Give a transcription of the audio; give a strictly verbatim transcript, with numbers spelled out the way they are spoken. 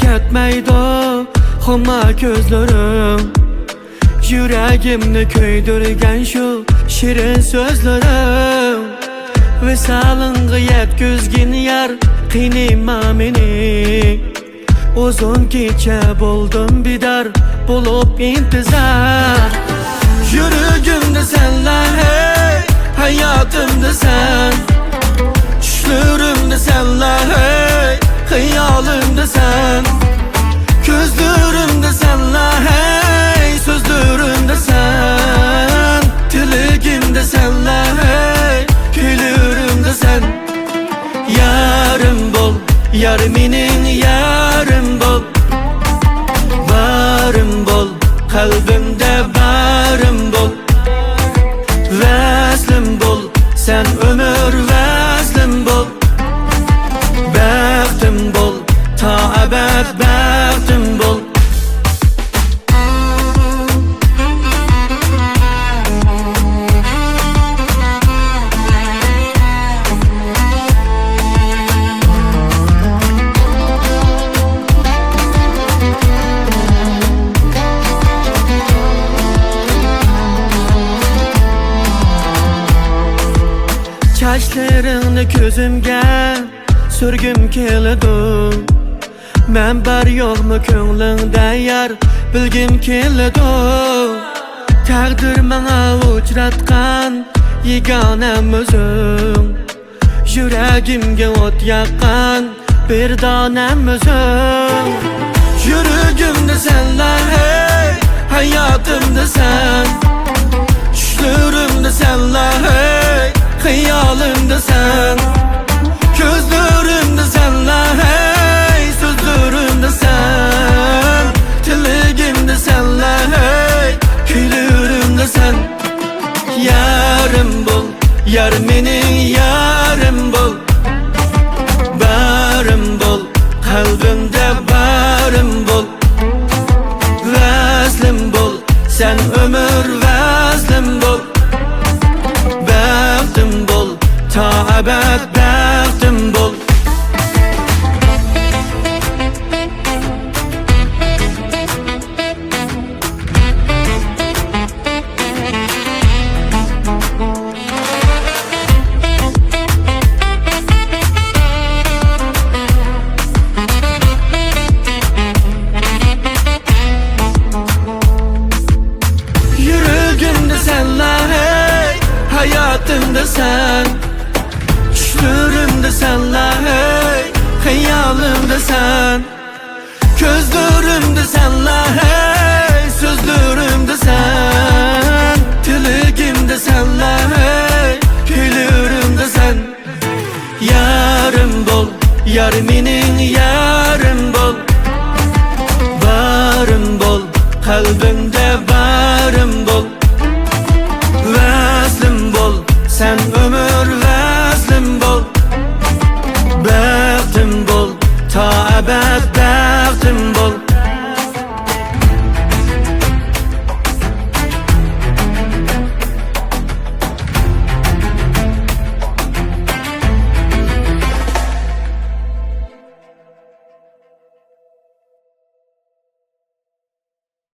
يەتمەيدۇ خۇمار كۆزلىرىڭ. يۈرەگىمنى كۆيدۈرگەن شۇ شېرىن سۆزلىرىڭ. ۋىسالىڭغا يەتكۈزگىن يار، قىينىما مېنى. ئۇزۇن كېچە بولدۇم بىدار بولۇپ ئىنتىزار. يۈرىكىمدە سەنلا ھەي، ھاياتىمدا سەن. چۈشلىرىمدە سەنلا ھەي، خىيالىمدا سەن. كۆزلىرىمدە سەنلا ھەي، سۆزلىرىمدە سەن. تىلىكىمدە سەنلا ھەي، كۈيلىرىمدە سەن. يارىم بول، يار مېنىڭ يارىم بول. بارىم بول، قەلبىمدە بارىم بول. ۋەسلىم بول، سەن ئۆمۈر ۋەسلىم بول. بەختىم بول، تا ئەبەد بەختىم بول. چاچلىرىڭنى كۆزۈمگە سۈرگۈم كېلىدۇ. مەن بار يوقمۇ كۆڭلۈڭدە يار، بىلگۈم كېلىدۇ. تەقدىر ماڭا ئۇچراتقان يېگانەم ئۆزۈڭ. يۈرەگىمگە ئوت ياققان بىر دانەم ئۆزۈڭ. يۈرىكىمدە سەنلا ھەي، ھاياتىمدا سەن. چۈشلىرىمدە سەنلا ھەي، خىيالىمدا سەن. كۆزلىرىمدە سەنلا ھەي، سۆزلىرىمدە سەن. تىلىكىمدە سەنلا ھەي، كۈيلىرىمدە سەن. يارىم بول، يار مېنىڭ يارىم بول. بارىم بول، قەلبىمدە بارىم بول. ۋەسلىم بول، سەن ئۆمۈر ۋەسلىم بول. بەختىم بول، تا ئەبەد بەختىم بول. يۈرىكىمدە سەنلا ھەي، ھاياتىمدا سەن. چۈشلىرىمدە سەنلا ھەي، خىيالىمدا سەن. كۆزلىرىمدە سەنلا ھەي، سۆزلىرىمدە سەن. تىلىكىمدە سەنلا ھەي، كۈيلىرىمدە سەن. يارىم بول، يار مېنىڭ يارىم بول. بارىم بول، قەلبىمدە